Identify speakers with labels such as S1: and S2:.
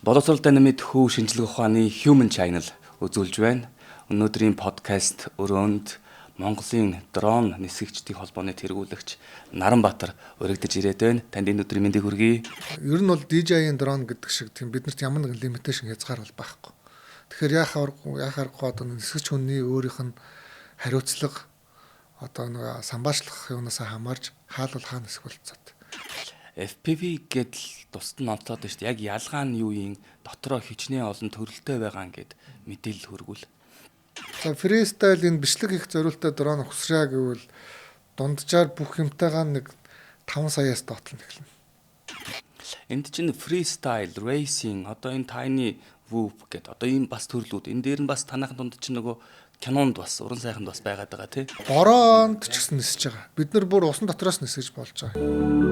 S1: Боловсрол Dynamite хүү шинжлэх ухааны Human Channel үзүүлж байна. Өнөөдрийн подкаст өрөөнд Монголын дрон нисгэгчдийн холбооны тэргүүлэгч Наранбаатар уригдаж ирээд байна. Танд энэ өдрийн мэндийг хүргэе.
S2: Ер нь бол DJI-ийн дрон гэдэг шиг тийм биднэрт ямар нэгэн limitation, хязгаар бол байхгүй. Тэгэхээр яах аргагүй одоо нисгэгч хүний өөрийнх нь хариуцлага, одоо нэг самбаачлах юунаас хамаарж хаалвал хаана нисэх болцоод.
S1: FPV гэдэл тусад нь онцлоод байна шүү дээ. Яг ялгаа нь юу юм, дотроо хичнээн олон төрөлтэй байгаа ингээд мэдээлэл хүргүүл.
S2: За, freestyle, энэ бичлэг хийх зориултаа дрон өсрөө гэвэл дунджаар бүх юмтайгаа нэг 5 саяас доотлон эхэлнэ.
S1: Энд чинь freestyle, racing, одоо энэ tiny whoop гэдэг одоо ийм бас төрлүүд. Энэ дээр нь бас танайхан дунд чинь нөгөө кинонд бас уран сайханд бас байгаад байгаа, тий.
S2: Бороонд ч гэсэн нисэж байгаа. Бид нар бүр усан дотроос нисгэж болж байгаа.